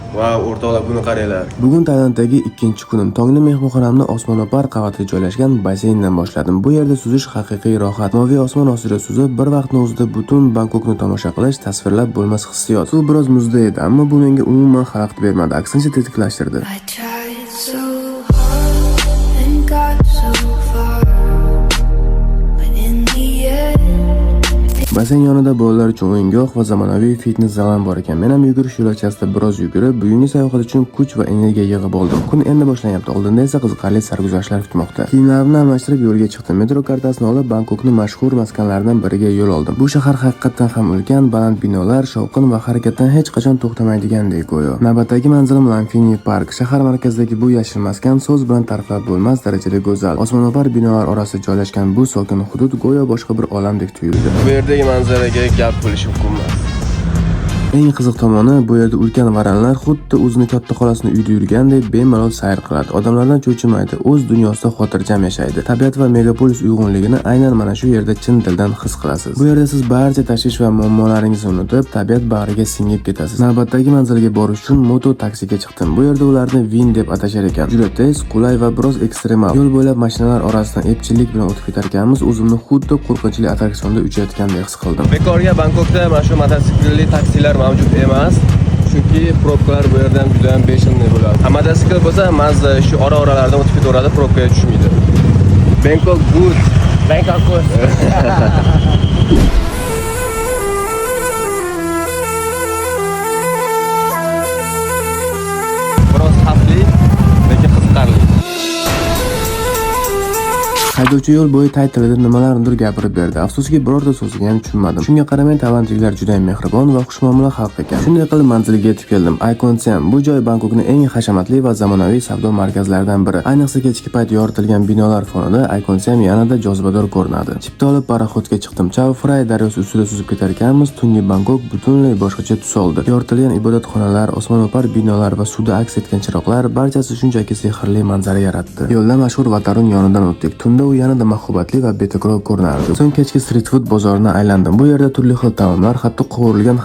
Va o'rtoqlar, buni qaranglar. Bugun Tailanddagi ikkinchi kunim. Tongni mehmonxonamni osmono'par qavatida joylashgan basseyndan boshladim. Bu yerda suzish haqiqiy rohat. Moviy osmon ostida suzib, bir vaqtni o'zida butun Bangkokni tomosha qilish tasvirlab bo'lmas hissiyot. Suv biroz muzda edi, ammo bu menga umuman xalaqit bermadi, aksincha tetiklashtirdi. I tried so hard and got so far, but in the end. Basseyn yonida bolalar uchun o'yingoh va zamonaviy fitness zal ham bor ekan. Men ham yugurish yo'lakchasida biroz yugurib, bugungi sayohat uchun kuch va energiya yig'ib oldim. Kun endi boshlanyapti. Oldinda esa qiziqarli sarguzashtlar kutmoqda. Kiyimlarimni almashtirib yo'lga chiqdim. Metro kartasini olib, Bangkokning mashhur maskanlaridan biriga yo'l oldim. Bu shahar haqiqatdan ham ulkan, baland binolar, shovqin va harakatdan hech qachon to'xtamaydigandek go'yo. Navbatdagi manzilim Lumphini Park. Shahar markazidagi bu yashil maskan so'z bilan ta'riflab bo'lmas darajada go'zal. Osmono'par binolar orasida joylashgan bu sokin hudud go'yo boshqa bir olamdek tuyuldi. Bu yerdagi manzaraga gap bo'lishi mumkin emas. Eng qiziq tomoni, bu yerda ulkan varanlar xuddi o'zini katta xolasini uyida yurgandek bemalol sayr qiladi. Odamlardan cho'chimaydi, o'z dunyosida xotirjam yashaydi. Tabiat va megapolis uyg'unligini aynan mana shu yerda chin dildan his qilasiz. Bu yerda siz barcha tashvish va muammolaringizni unutib, tabiat bag'riga singib ketasiz. Navbatdagi manzilga borish uchun moto taksiga chiqdim. Bu yerda ularni Win deb atashar ekan. Juda tez, qulay va biroz ekstremal. Yo'l bo'ylab mashinalar orasidan epchillik bilan o'tib ketar ekanmiz, o'zimni xuddi qo'rqinchli attraksionda uchayotgandek his qildim. Bekorga Bangkokda mana shu mototsiklli taksilar mavjud emas. Chunki probkalar bu yerda ham juda ham бешеный bo'ladi. A mototsikl bo'lsa, mazza shu ora-oralardan o'tib ketaveradi, probkaga tushmaydi. Bangkok good. Bangkok good. Biroz xavfli, lekin qiziqarli. Haydovchi yo'l bo'yi tay tilida nimalarnidir gapirib berdi. Afsuski, birorta so'ziga ham tushunmadim. Shunga qaramay, tailandliklar juda ham mehribon va xushmuomala xalq ekan. Shunday qilib manzilga yetib keldim. Icon Siam. Bu joy Bangkokning eng hashamatli va zamonaviy savdo markazlaridan biri. Ayniqsa kechki payt yoritilgan binolar fonida Icon Siam yanada jozibador ko'rinadi. Chipta olib paroxodga chiqdim. Chao Phraya daryosi ustida suzib ketar ekanmiz, tungi Bangkok butunlay boshqacha tus oldi. Yoritilgan ibodatxonalar, osmono'par binolar va suvda aks etgan chiroqlar barchasi shunchaki sehrli manzara yaratdi. Yo'lda mashhur Wat Arun yonidan o'tdik. Tunda u yanada mahobatli va betakror ko'rinardi. So'ng kechki street food bozorini aylandim. Bu yerda turli xil taomlar, hatto qovurilgan